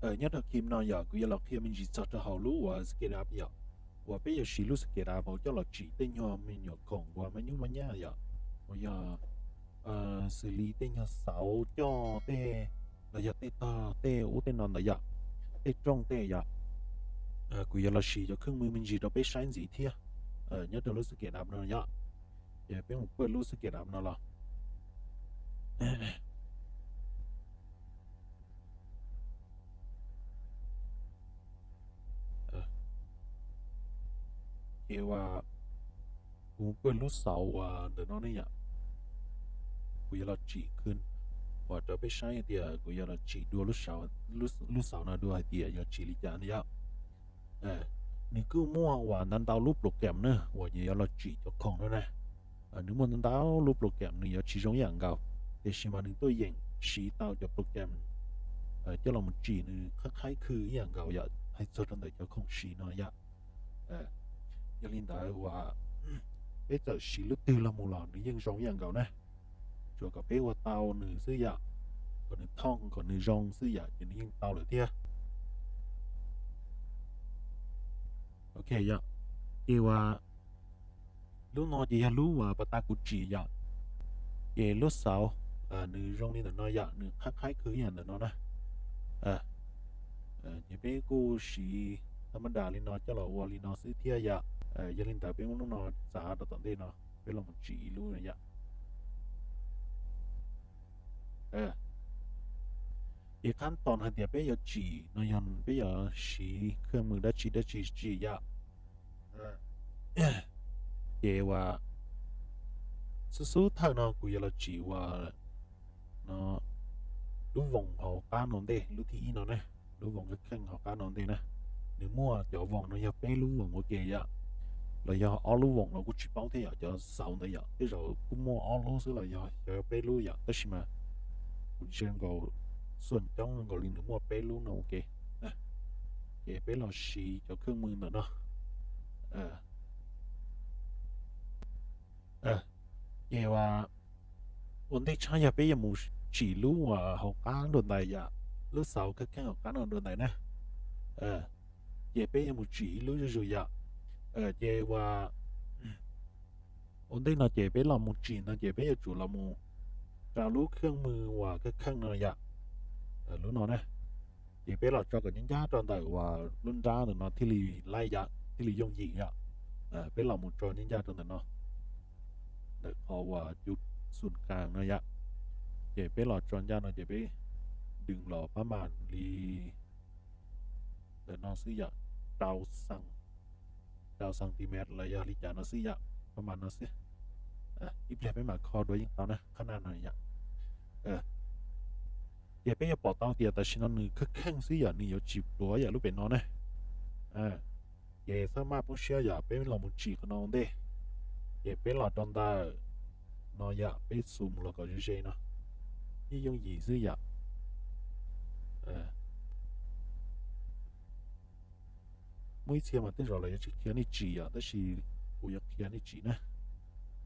Nyob rau khi no yog kuv yuav los qhia me ntsis txog rau hauv lub uas SketchUp yom, uas peb yuav siv lub SketchUp hauv coj los tsim tej nyuag me nyuam khoom uas maj nyuj maj nyaj yom, uas yog xws li tej nyuag xauv coj tej, los yog tej tog tej ub tej no ntawd yom, tej rooj tej yom. Kuv yuav los siv cov khej mws me ntsis rau peb saib ntxiv thiab nyob rau lub SketchUp no yom. Ces peb mus pawj lub SketchUp no los. Ces uas kuv mus pawj lub xauv uas ntawm no ne yom, kuv yuav los tsim khw uas rau peb saib tias kuv yuav los tsim dua lub xauv no dua hais tias yuav tsim li cas ne yom. Nws kuj muaj uas ntau ntau lub program na uas yus yuav los tsim cov khoom no na. Nws muaj ntau ntau lub program nws yuav tsis zoo ib yam nkaus, tiam sis mas nws tuaj yeem siv tau cov program coj los mus tsim nws qhab qhaib khw ib yam nkaus yom, hais txog rau ntawm cov khoom siv no yom. Yog li ntawd uas peb txawm siv lub twg los mus los nws yeej zoo ib yam nkaus na. Tsuas kom peb ua tau nws xwb yom, kom nws thooj kom nws zoo xwb yom ces nws yeej tau lawm thiab. Ok yom, ces uas lub no ces yog lub uas pas tas kuv tsim yom. Ces lub xauv nws zoo li ntawm no yom, nws qhab qhaib khw ib yam ntawm no na. Ces peb kuj siv thaj mab das li no coj los ua li no xwb thiab yom. Yog li ntawd peb muab lub no txav rau tom ntej no, peb los mus tsim ib lub yom. Ces qhab tos hais tias peb yuav tsim no yog peb yuav siv khej mws dab tsi dab tsi tsim yom. Ces uas xub xub thawj no kuv yuav los tsim uas no lub voos hauv qab no ntej, lub thib ib no na, lub voos kheej hauv qab no ntej na. Nws muaj cov voos no yog peb lub voos ua ke yom, los yog ob lub voos los kuj tsis paub thiab yom, cov xauv ntawd yom, tej zaum kuj muaj ob lub xwb los yog yog peb lub yom, tab sis mas kuv ntsia nkaus xuam coob nkaus li nws muaj peb lub no ua ke. Ces peb los siv cov khej mws ntawm no. Ces uas ua ntej tshaj yog peb yuav mus tsim lub uas hauv qab dua ntais yom, lub xauv kheej kheej hauv qab no dua ntais na. Ces peb yuav mus tsim ib lub zuj zus yom. Ces uas ua ntej no ces peb los mus tsim no ces peb yuav tsum los mus rau lub khej mws uas kheej kheej no yom, lub no na. Ces peb los tso kom ncaj ncaj rau ntawm uas lub nrab ntawm no thiaj li laib yom, thiaj li yooj yim yom. Peb los mus tso ncaj ncaj rau ntawm no, ntawm qhov uas cub xum kas no yom. Ces peb los tso ncaj no ces peb dws los pab mam li ntawm no xwb yom, rau centimeter los yog li cas no xwb yom, pab mam no xwb. Ib pliag peb mam kho dua yeej tau na, qhab naj no yom. Ces peb yuav pom tau tias tam sim no nws kheej kheej xwb yom, nws yuav tsis pluav yam lub pem no ne. Ces txhob maj poob siab yom, peb los mus tsim qhov no ua ntej. Ces peb los rau ntawm no yom, peb xum los kom ze ze no, yeej yooj yim xwb yom. Muaj ib txhia mas tej zaum lawv yuav tsis qhia nej tsim yom, tab sis kuv yuav qhia nej tsim na,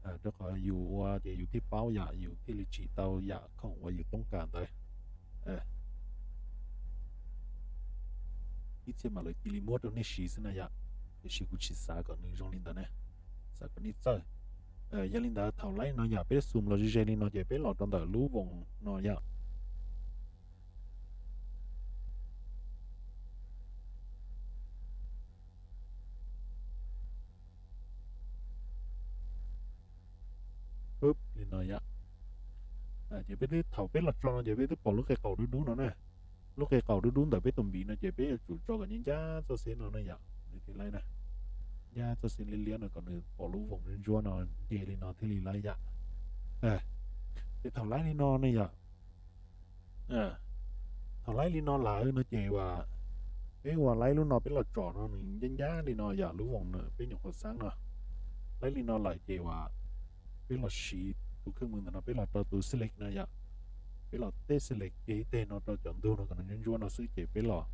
rau qhov yus ua ces yus thiaj paub yom, yus thiaj li tsim tau yam khoom uas yus toob kas ntawd. Ib txhia mas lawv cia li muab rau nej siv xwb na yom, tiam sis kuv tsis xav kom nws zoo li ntawd na, xav kom nej txawj. Yog li ntawd thaum laib no yom, peb xum los ze ze li no ces peb los rau ntawm lub voos no yom. Li no yom. Ces peb twb, thaum peb los tso no ces peb twb pom lub qe qaum dub dub no na. Lub qe qaum dub dub ntawm peb tus npiv no ces peb yuav tsum tso kom ncaj ncaj txoj xib no na yom, nws thiaj laib na. Ncaj txoj xib liab liab no kom nws pom lub voos ntsuab ntsuab no nce li no thiaj li laib yom. Ces thaum laib li no ne yom, thaum laib li no lawm no ces uas peb uas laib lub no peb los tsom no nws ncaj ncaj li no yom, lub voos na peb nyuam qhuav xaab no. Laib li no lawm ces uas peb los siv tus khej mws ntawm no, peb los rau tus select no yom. Peb los teb select kiag ib teg no rau cov ntug no kom nws ntsuab ntsuab no xwb ces peb los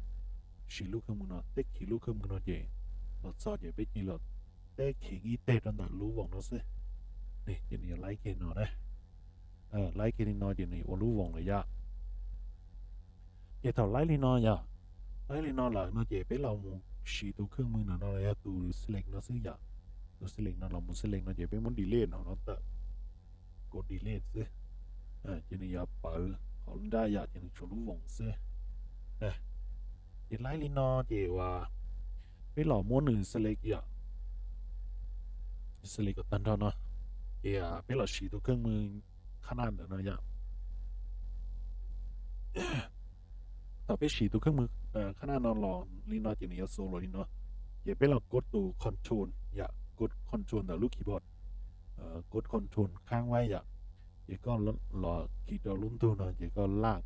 siv lub khej mws no, teb khiv lub khej mws no ces los txog ces peb cia li los teb khiv ib teg rau ntawm lub voos no xwb. Ces nws yuav laib kiag no na. Laib kiag li no ces nws yuav ua lub voos lawm yom. Ces thaum laib li no yom, Thaum li no lawm no ces peb los mus siv tus khej mws no los yog tus select no xwb yom. Tus select no los mus select no ces peb muab delete no no tawm, kuv delete xwb. Ces nws yuav pawv qhov lub nrab yom, ces nws tshuav lub voos xwb. Ces laib li no ces uas peb los muab nws select yom, select kom tag nrho no, ces peb los siv tus khej mws qhab naj ntawm no yom. Thaum peb siv tus khej mws qhab naj no los li no ces nws yuav xu los li no, ces peb los kov tus control yom, kov control ntawm lub keyboard, kov control khab vaib yom, ces koj los kis rau lub ntug no ces koj laj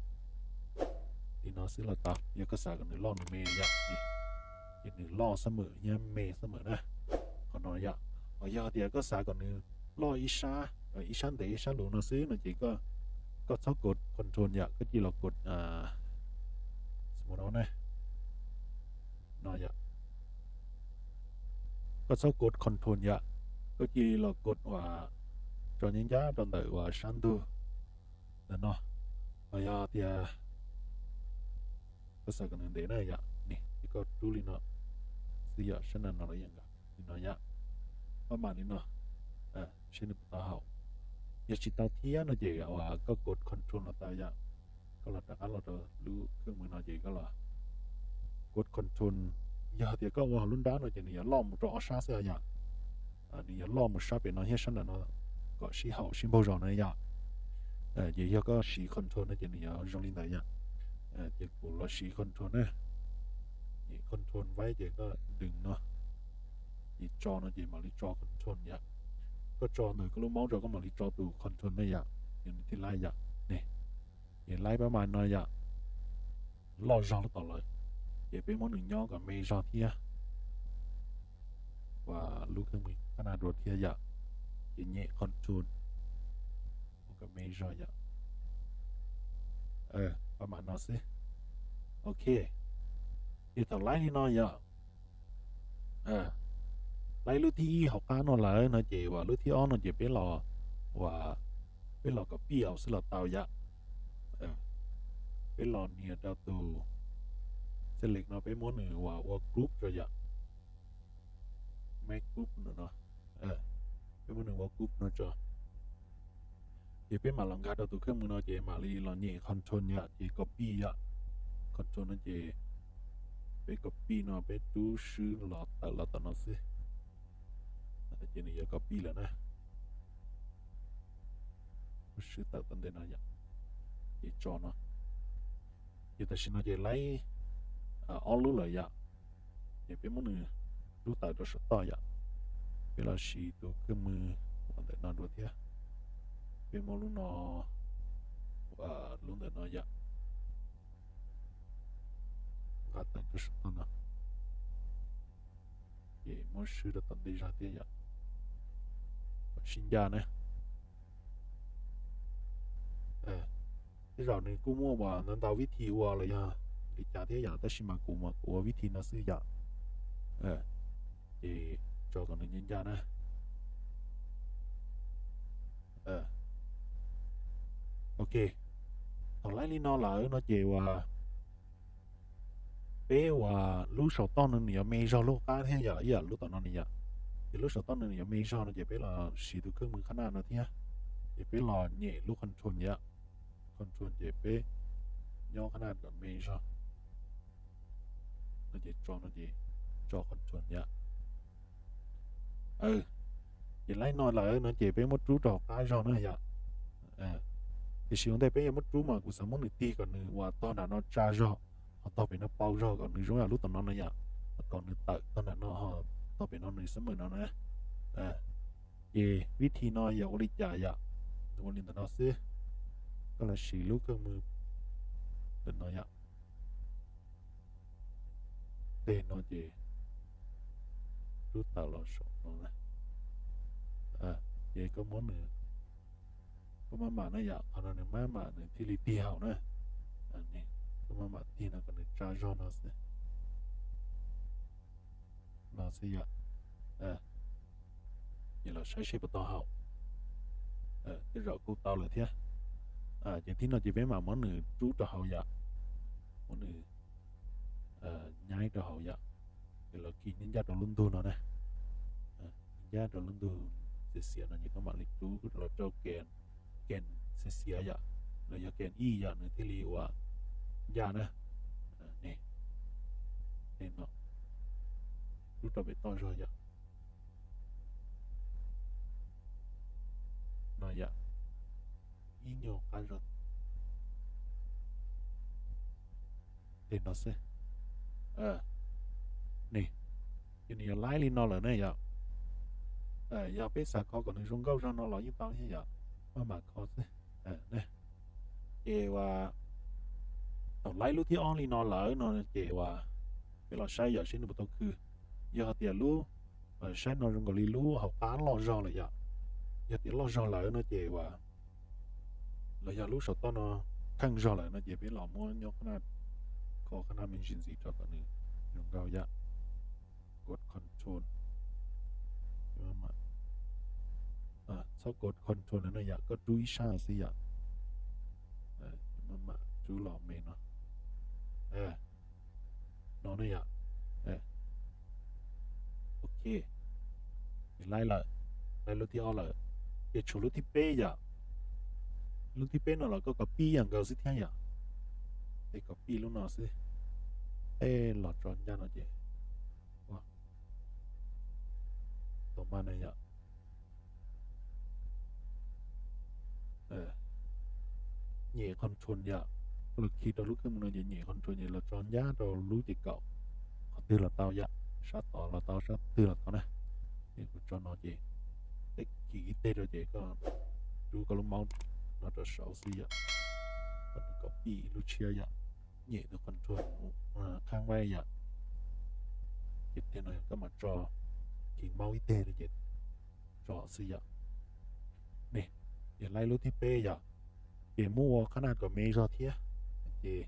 li no xwb los tau. Yog koj xav kom nws loj nws me yom, ces nws loj xab mem thiab me xab mem na. Qhov no yom, ho yog tias koj xav kom nws loj ib sab, ib sab ntev ib sab luv no xwb no ces koj txhob kov control yom, koj cia li los kov, no na, no yom, koj txhob kov control yom, koj cia li los kov uas tso nyab ncab rau ntawm uas sab ntug ntawm no. Ho yog tias koj xav kom nws ntev na yom, ces koj rub li no xwb yom, sab naj no los yog nkaus li no yom, pab mam li no, seb nws puas tau haum. Yog tsis tau thiab no ces uas koj kov control los tau yom, koj los rov qab los rau lub khej mws no ces koj los kov control. Yog tias koj ua hauv lub nrab no ces nws yuav loj mus rau ob sab xwb yom, nws yuav loj mus sab pem no thiab sab nram no kom sib haum sib npaug zog na yom. Ces yog koj siv control no ces nws yuav zoo li ntawd yom. Ces kuv los siv control na, ces control vaib ces koj dees no, ces tso no ces mam li tso control yom. Koj tso ntawm koj lub mouse rau koj mam li tso tus control na yom, ces nws thiaj laib yom. Ne, ces laib pab mam no yom, loj zog lub tom lawm, ces peb muab nws nyob kom me zog thiab, uas lub khej mws qhab naj dua thiab yom, ces nyem control kom me zog yom. Pab mam no xwb. Ok, ces thaum laib li no yom, laib lub thib ib hauv qab no lawm no ces uas lub thib ob no ces peb los, uas peb los copy xwb los tau yom. Peb los nias rau tus select no, peb muab nws uas ua group rau yom, make group no no, peb muab nws ua group no tso. Ces peb mam los nkag rau tus khej mws no ces mam li los nyem control yom, ces copy yom. Control no ces peb copy no peb rub swb los tawm los tom no xwb, ces nws yuav copy lawm na. Rub swb tawm tom ntej no yom, ces tso no. Ces tam sim no ces laib ob lub lawm yom, ces peb muab nws rub tawm rau saum toj yom. Peb los siv tus khej mws uas ntawm no dua thiab, peb muab lub no, lub ntawm no yom, nqa tawm rau saum toj no, ces muab swb rau tom ntej zog thiab yom, kom sib ncaj na. Tej zaum nws kuj muaj uas ntau ntau vib thi ua los yog li cas thiab yom, tab sis mas kuv mas kuv ua vib thi no xwb yom. Ces tso kom nws ncaj ncaj na. Ok, thaum laib li no lawm no ces uas peb uas lub saum toj no nws yuav me zog lub qab thiab yom, ib yam lub tom no ni yom. Ces lub saum toj no nws yuav me zog no ces peb los siv tus khej mws qhab naj no thiab, ces peb los nyem lub control yom. Control ces peb nyob qhab naj kom me zog no ces tso no ces tso control yom. Ces laib no lawm no ces peb muab rub rau hauv qab zog na yom. Tiam sis ua ntej peb yuav muab rub mas kuv xav muab nws tig kom nws uas tog nram no tsa zog, ho tog pem no pau zog kom nws zoo yam lub tom no no yom, kom nws tawm tog nram no ho tog pem no nws xab mem no na. Ces vib thi no yog ua li cas yom, ua li ntawm no xwb. Koj los siv lub khej mws ntawm no yom, teg no ces rub tawm los saum no na. Ces koj muab nws, koj maj mam na yom, qhov no nws maj mam nws thiaj li tig haum na. Koj maj mam tig no kom nws tsa zog no xwb, no xwb yom. Ces los saib seb puas tau haum. Tej zaum kuj tau lawm thiab. Ces thib no ces peb mam muab nws rub rau hauv yom, muab nws nyaib rau hauv yom. Ces los kis ncaj rau lub ntug no na, ncaj rau lub ntug xiav xiav no ces koj mam li rub los rau ke, ke xiav xiav yom, los yog ke ib yom, nws thiaj li ua ncaj na. Ne, no rub rau pem toj zog yom. No yom, ib nyuag qab zog tej no xwb. Ne, ces nws yog laib li no lawm ne yom. Yog peb xav kho kom nws zoo nkauj zog no los yeej tau thiab yom, maj mam kho xwb. Ces uas thaum laib lub thib ob li no lawm no ces uas peb los saib yom, saib nws puas tau khw. Yog hais tias lub, saib no zoo nkaus li lub hauv qab loj zog lawm yom. Yog tias loj zog lawm no ces uas los yog lub saum toj no kheej zog lawm no ces peb los muab nyob qhab naj, kho qhab naj me ntsis ntxiv rau kom nws zoo nkauj yom. Kov control, txhob kov control no yom, koj rub ib sab xwb yom. Maj mam rub los me no, no ne yom. Ok, laib lawm, laib lub thib ob lawm, ces tshuav lub thib peb yom. Lub thib peb no los koj copy ib yam nkaus xwb thiab yom. Ces copy lub no xwb, tej los tso ncaj no ces, tau mas ne yom. Nyem control yom, los khi rau lub khej mws no ces nyem control ces los tso ncaj rau lub ces kaum, qhov twg los tau yom, sab tod los tau sab twg los tau na. Ces kuv tso no ces, teb kis ib teg rau ces koj rub koj lub mouse no rau saud xwb yom, kom nws copy lub tshiab yom. Nyem tus control khab vaib yom. Ces tej no koj mam tso, kis mouse ib teg rau ces tso xwb yom. Ne, ces laib lub thib peb yom. Ces muab ua qhab naj kom me zog thiab, ces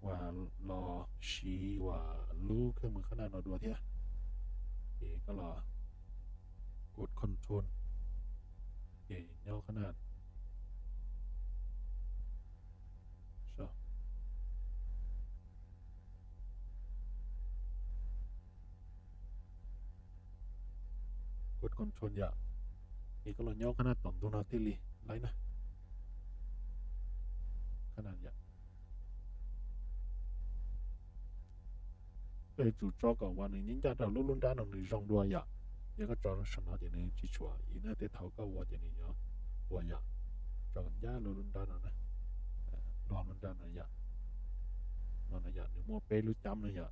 uas los siv uas lub khej mws qhab naj no dua thiab. Ces koj los kov control, ces nyob qhab naj, kov control yom. Ces koj los nyob qhab naj tom ntug no thiaj li laib na. Qhab naj yom. Koj yuav tsum tso kom uas nws nyob ncaj rau lub lub nrab no nws zoo dua yom. Yog koj tso saum no ces nws tsis tshua, yog tej thaum koj ua ces nws yuav ua yom. Tso kom ncaj lub lub nrab no na, lub nrab no yom. No no yom, nws muaj peb lub cab no yom.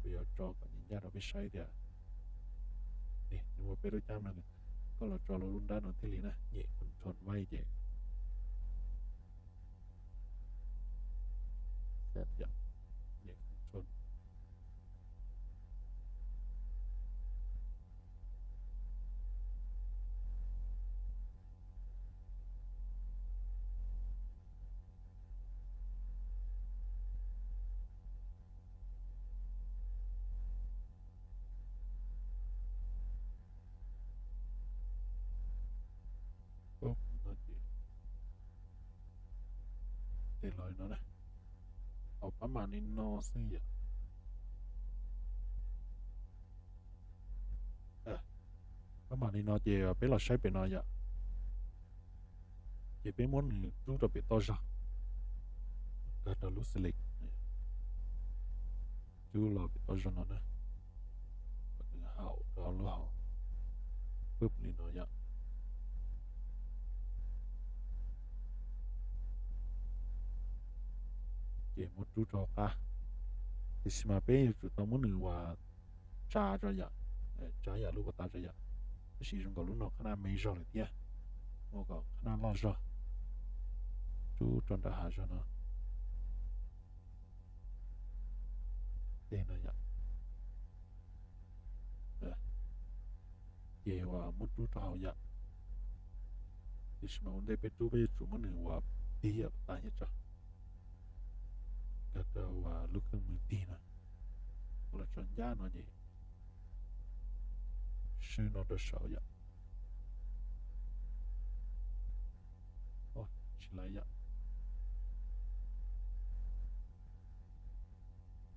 Kuv yuav tso kom nws ncaj rau peb saib tias, nws muaj peb lub cab no, koj los tso lub lub nrab no thiaj li na, nyem control vaib ces Tej los no na, au pab mam li no xwb yom. Pab mam li no ces peb los saib pem no yom. Ces peb muab nws rub rau pem toj zog, nkag rau lub select, rub los pem toj zog no na, kom nws haum rau lub hauv, pwb li no yom. Ces muab rub rau qab, tiam sis mas peb yuav tsum tau muab nws uas tsa tso yom, tsa yam lub pas tas tso yom. Tab sis zoo nkaus lub no qhab naj me zog lawm thiab, muab kom qhab naj loj zog, rub rau nram hav zog no. Tej no yom. Ces uas muab rub rau hauv yom. Tiam sis mas ua ntej peb rub peb yuav tsum muab nws uas tig yam tas thiab tso, nkag rau uas lub khej mws tig no, los tso ncaj no ces swb no rau saud yom. Tsis laiv yom.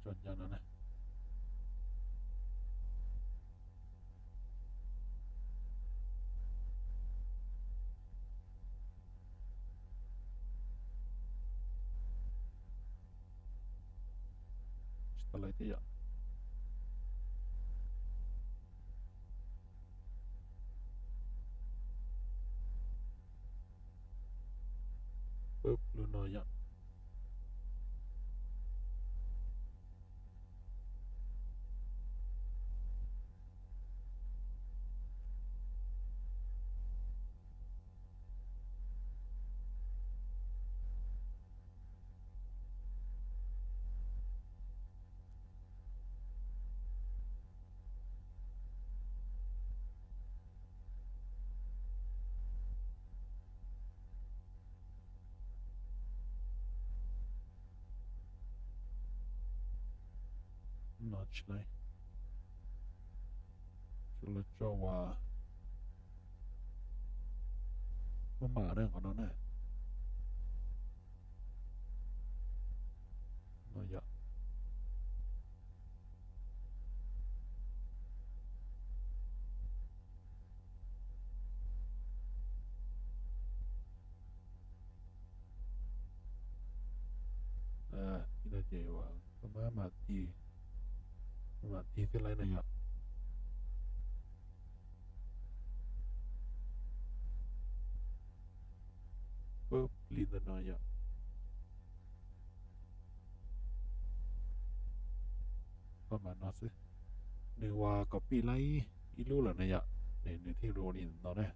Tso ncaj no na. Tsis tau lawv thiab yom. Pub lub no yom. No tsis laib, tsuas los tso uas maj mam na qhov no na. No yom. Ib no ces uas maj mam tig, maj mam tig thiaj laib na yom. Pub li ntawm no yom. Maj mam no xwb. Nws uas copy laib ib lub lawm na yom, nws thiaj zoo li ntawm no na.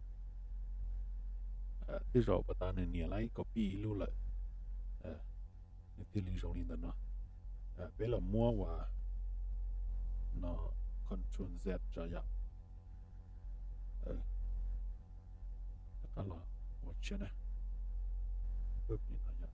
Tej zaum puas tas nws niam laib copy ib lub lawm, nws thiaj li zoo li ntawm no. Peb los muab uas no control Z tso yom. Rov qab los ua tshiab na. Pub li no yom.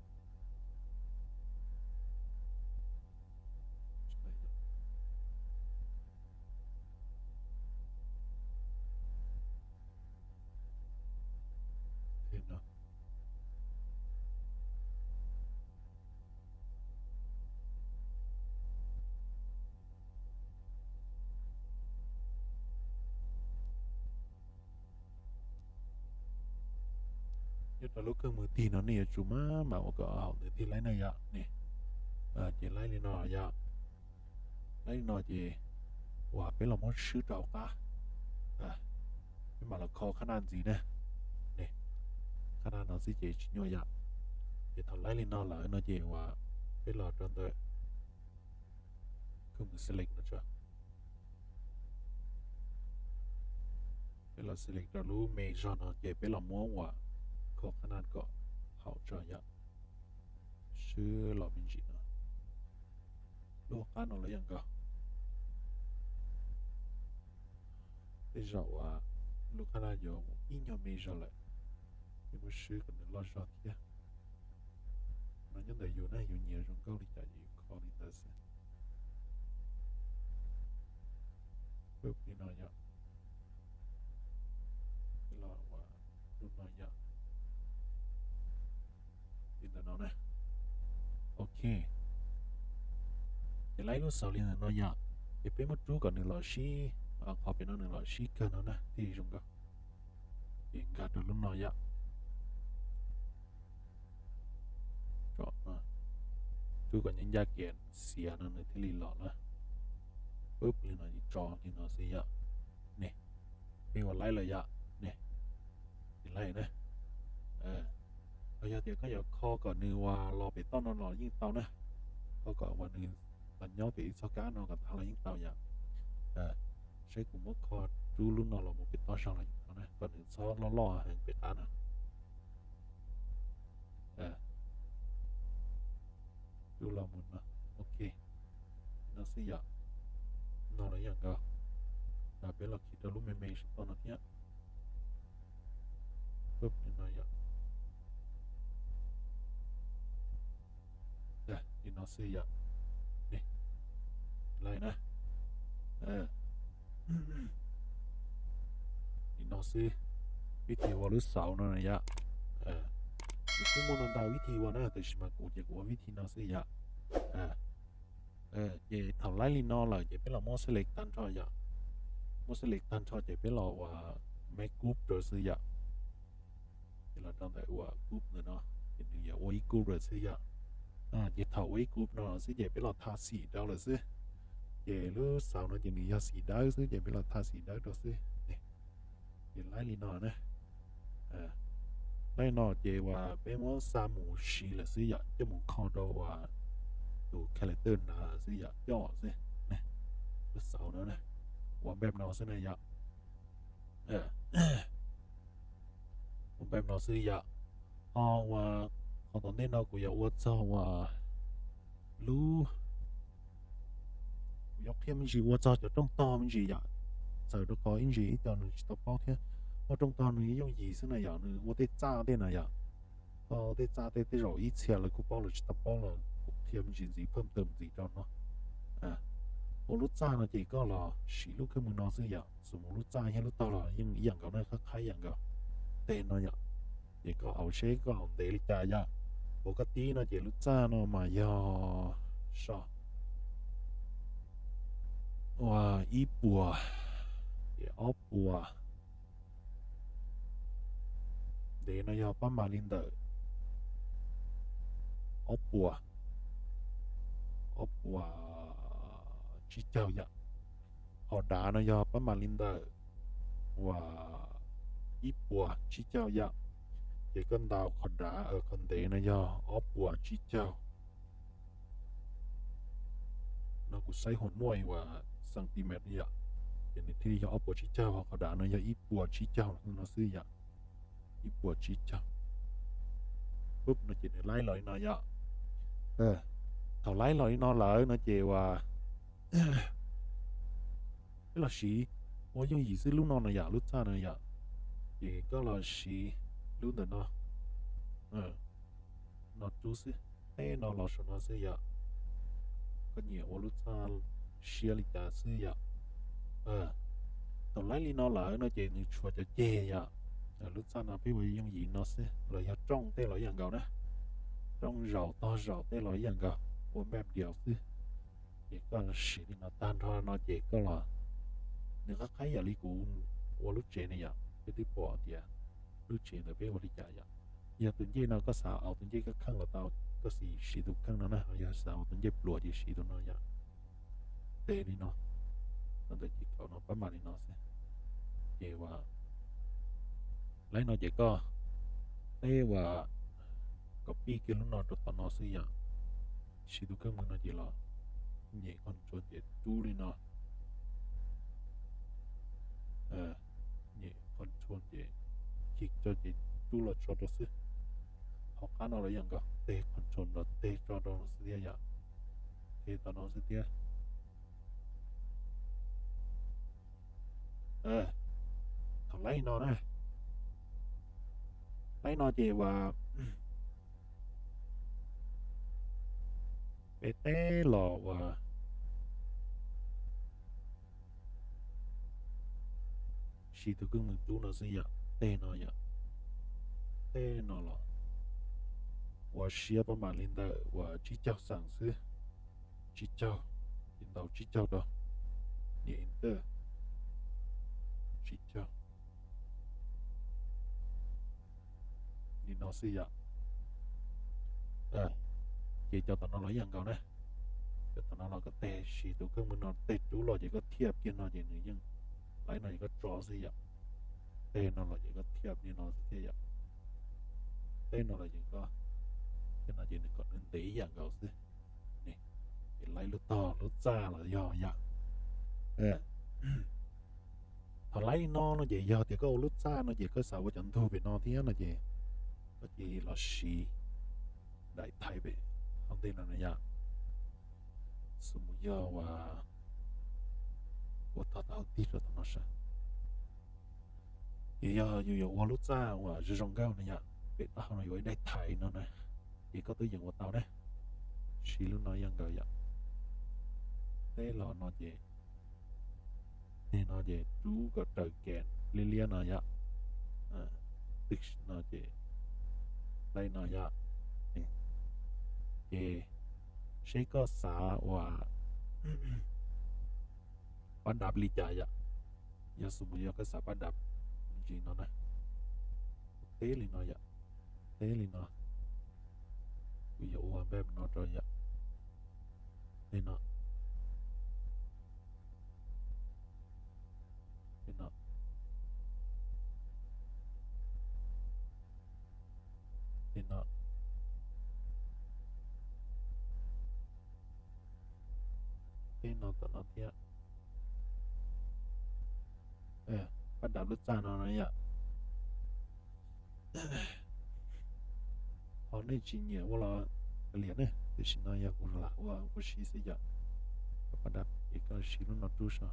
Nyob rau lub kheej mws tig no nej yuav tsum maj mam ua kom haum ntawd thiaj laib na yom. Ces laib li no yom. Laib li no ces uas peb los muab swb rau hauv qab. Peb mam los kho qhab naj ntxiv na. Qhab naj no xwb ces tsis nyuaj yom. Ces thaum laib li no lawm no ces uas peb los rau ntawm kheej mws select no tso. Peb los select rau lub me zog no ces peb los muab uas kho qhab naj kom haum tso yom. Swb los me ntsis no. Lub hauv qab no los yeej nkaus. Tej zaum uas lub qhab naj yuav mus ib nyuag me zog lawm, yuav muab swb kom nws loj zog thiab. No nyob ntawm yus na, yus nyiam zoo nkauj li cas ces yus kho li ntawd xwb. Pub li no yom. Los ua lub no yom. Li ntawm no na. Ok. Ces laib lub xaus li ntawm no yom. Ces peb muab rub kom nws los sib, qhov pem no nws los sib kawg no na thiaj li zoo nkauj. Ces nkag rau lub no yom. Rub kom nws ncaj kev xiav no nws thiaj li los na. Pub li no ces tso li no xwb yom. Ne, peb ua laib lawm yom. Ne, laib na. Los yog tias koj yuav kho kom nws uas los pem toj no los yeej tau na. Kho kom uas nws los nyob pem ib txoj kab no kom tag los yeej tau yom. Saib kuv muab kho rub lub no los mus pem toj zog los yeej tau na, kom nws txhob loj loj heev pem qab no. Rub los mus no, ok. No xwb yom. No los yeej nkaus. Peb los khi rau lub me me saum toj no thiab. Li no yom. Li no xwb yom. Laib na. Li no xwb. Vib thib ua lub xauv no yom. Nws kuj muaj ntau vib thib ua na, tiam sis mas kuv ces kuv ua vib thib no xwb yom. Ces thaum laib li no lawm ces peb los muab select tag nrho yom. Muab select tag nrho ces peb los ua make group rau xwb yom. Ces los rau ntawm ua group ntawm no, ces nws yuav ua ib group lawm xwb yom. Ces thaum ua ib group no xwb ces peb los tha xim rau lawm xwb. Ces lub xauv no ces nws yog xim dawb xwb ces peb los tha xim dawb rau xwb. Ces laib li no na. Laib no ces uas peb muab xa mus siv lawm xwb yom, coj mus kho rau uas tus calendar na xwb yom, coj xwb. Lub xauv no ua npem no xwb na yom. Ua npem no xwb yom. Ho uas qhov tom ntej no kuv yuav ua txog uas lub, kuv yuav qhia me ntsis ua txog cov rooj tog me ntsis yom. Txawm rau qhov ib ntsis ib co nws tsis tau paub thiab. Ua rooj tog nws yooj yim xwb na yom, nws ua tej txaj tej na yom. Koj tej txaj tej tej zaum ib txhia lawv kuj paub lawv tsis tau paub los kuv qhia me ntsis ntxiv phaj taws ntxiv rau no. Ua lub txaj no ces koj los siv lub kheej mws no xwb yom, xus mus lub txaj thiab lub tog los yeej ib yam nkaus na, qab qhaib ib yam nkaus. Tej no yom, ces koj haus seb koj haus ntev li cas yom. Ua koj tib no ces lub txaj no mas yog so ua ib puas, ces ob puas. Ntev no yog pab mam li ntawm ob puas, ob puas tsib caug yom. Qhov dav no yog pab mam li ntawm uas ib puas tsib caug yom. Ces koj ntaus qhov dav, qhov ntev no yog ob puas tsib caug. No kuv saib hua nuaj uas centimeter yom, ces nws thiaj li yog ob puas tsib caug, ho qhov dav no yog ib puas tsib caug no xwb yom. Ib puas tsib caug. Pub no ces nws laib los li no yom. Thaum laib los li no lawm no ces uas peb los siv ua yooj yim xwb lub no no yom, lub txaj no yom. Ces koj los siv lub ntawm no, no rub xwb, teb no los saum no xwb yom. Koj nyiam ua lub txaj siab li cas xwb yom. Thaum laib li no lawm no ces nws tshuav cov ceg yom. Lub txaj no peb ua yooj yim no xwb, los yog rooj tej los ib yam nkaus na. Rooj zaum tog zaum tej los ib yam nkaus, ua npaj diaus xwb. Ces koj siv li no tag nrho no ces koj los, nws qab qhaib yam li kuv ua lub tsev ne yom, peb twb pom tias lub tsev ntawd peb ua li cas yom. Yog tus ncej no koj xav aus tus ncej koj kheej los tau, koj siv tus kheej no na, yog xav aus tus ncej pluav ces siv tus no yom. Tej li no, ntawm ces kaum no pab mam li no xwb. Ces uas laib no ces koj teb uas copy kiag lub no rau tom no xwb yom. Siv tus kheej mws no ces los nyem control ces rub li no. Nyem control ces khij tso ces rub los tso rau xwb. Hauv qab no los yog nkaus, teg control los teg tso rau no xwb thiab yom. Teg tom no xwb thiab. Thaum laib no na, laib no ces uas peb teb los uas siv tus kheej mws rub no xwb yom, teg no yom, teg no los ua siab pab mam li ntawm uas tsib caug xeem xwb, tsib caug, ces ntaus tsib caug rau, nyem enter, tsib caug. Li no xwb yom. Ces cov tom no los ib yam nkaus na. Cov tom no los koj teg siv tus kheej mws no teg rub los ces koj thiaj kiag no ces nws yeej, laib no ces koj tso xwb yom. Teg no los ces koj thiaj li no xwb thiab yom. Teg no los ces koj, thiab no ces nws kom nws ntev ib yam nkaus xwb. Ces laib lub tog lub txaj los yog yom. Thaum laib li no no ces yog tias koj ua lub txaj no ces koj xav ua cov ntug pem no thiab no ces koj cia li los siv daim thaiv pem hauv ntej no na yom. Xws mus yog uas ua tog taub hau tig rau tom no sav. Ces yog yus yuav ua lub txaj uas zoo zoo nkauj no yom, pem taub hau no yuav ib daim thaiv no na, ces koj twb yeem ua tau na. Siv lub no yog nkaus yom. Teb los no ces, teg no ces rub kom raws kem liab liab no yom. Twg no ces, laib no yom. Ces seb koj xav uas Pab dav li cas yom? Yog xus mus yog koj xav pab dav me ntsis no na, teb li no yom, teb li no, kuv yuav ua npaj no rau yom, li no, li no, li no, teb no tom no thiab. Pab dav lub txaj no no yom. Ho nej tsis nyiam ua los kav liam ne, tiam sis no yog kuv lam ua ua si xwb yom. Pab dav es koj siv lub no rub so.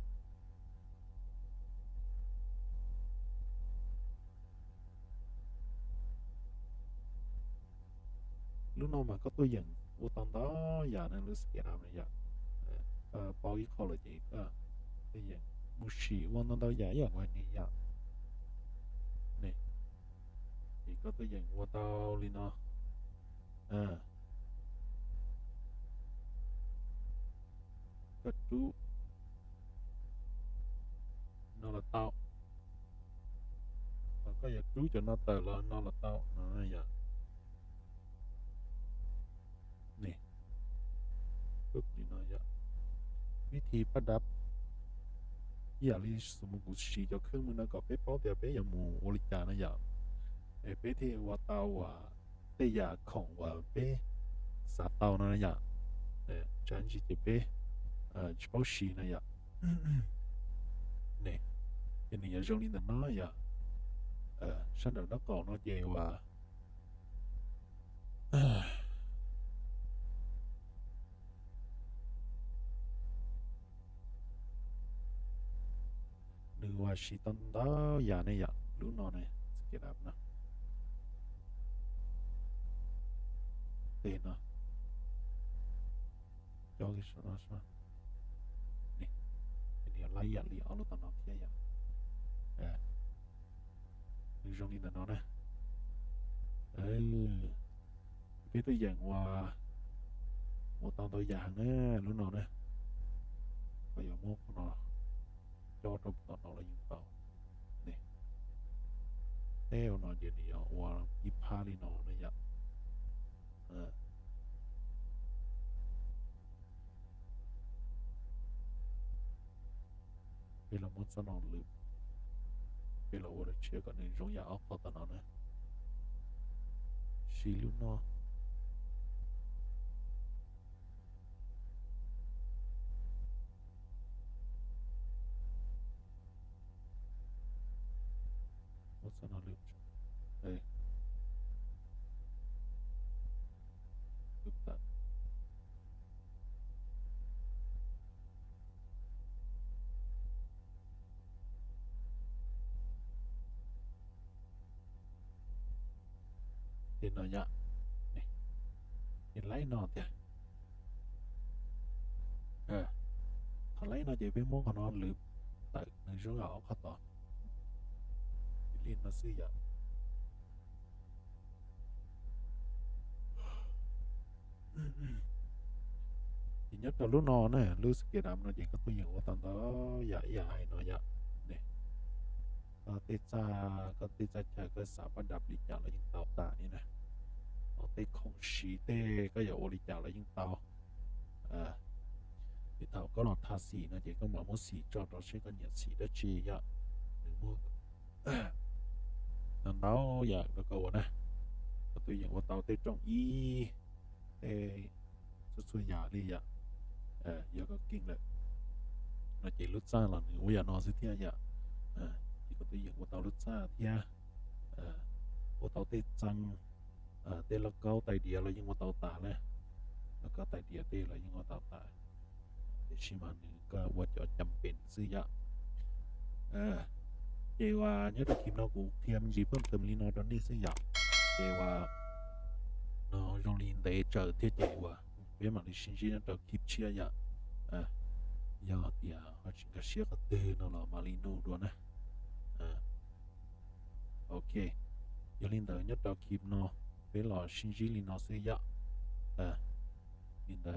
Lub no mas koj tuaj yeem ua tau ntau yam na, lub sketch app no yom. Paub ib qho lawm ces koj tuaj yeem mus sim ua ntau ntau yam ib yam nkaus ne yom. Ne, ces koj tuaj yeem ua tau li no. Koj rub no los tau, koj yuav rub cov no tawm los no los tau no yom. Ne, li no yom, vib thi pab dav ib yam li xus mus kuv siv cov khab me no kom peb paub tias peb yuav mus ua li cas no yom. Es peb thiaj ua tau uas tej yam khoom uas peb xav tau no yom. Tsam ntsis ces peb tsis paub siv no yom. Ne, ces nws yuav zoo li ntawm no yom. Sab nraum nraub qaum no ces uas nws uas siv tau ntau yam ne yom, lub no ne, sketch app no, tes no, cov no, nws yog lab yam li ob lub tom no thiab yom. Nws zoo li ntawm no na. Peb tuaj yeem ua, ua tau ntau yam heev na, lub no na. Koj yuav muab qhov no cob rau tom no los yeej tau. Ne, teb ua no ces nws yuav ua ib phab li no na yom. Peb los muab txoj no lwm, peb los ua dab tsi kom nws zoo yam ob qho tom no na. Siv lub no. Muab txoj no lwm. Ces no yom, ces laib no tiag. Qhov laib no ces peb muab qhov no lwm tawm nws zoo yam ob qho tod li no xwb yom. Ces nyob rau lub no na, lub sketch app no ces koj tuaj yeem ua tau ntau yam ib yam hais no yom. Koj tej txaj, koj tej txaj chaw koj xav pab dav li cas los yeej tau tas li na. Ho tej khoom siv tej koj yuav ua li cas los yeej tau. Ces thaum koj los tha xim no ces koj mam muab xim tso rau seb koj nyiam xim dab tsi yom. Nws muaj ntau ntau yam rau koj ua na. Koj tuaj yeem ua tau tej rooj ib, tej txhua txhua yam li yom. Yog koj keej lawm no ces lub txaj los nws ua yam no xwb thiab yom. Ces koj tuaj yeem ua tau lub txaj thiab, ua tau tej txee, tej lauj kaub tais diav los yeej ua tau tas na. Lauj kaub tais diav tej los yeej ua tau tas, tiam sis mas nws koj ua cov cam pem xwb yom. Ces uas nyob rau khib no kuv qhia me ntsis pheej tawm li no rau nej xwb yom. Ces uas no zoo li ntev tsawv thiab ces uas peb mam li sib ntsib nyob rau khib tshiab yom. Yog tias ho tsis nkag siab qhov twg no los mam li nug dua na. Ok, yog li ntawd nyob rau khib no peb los sib ntsib li no xwb yom. Li ntawd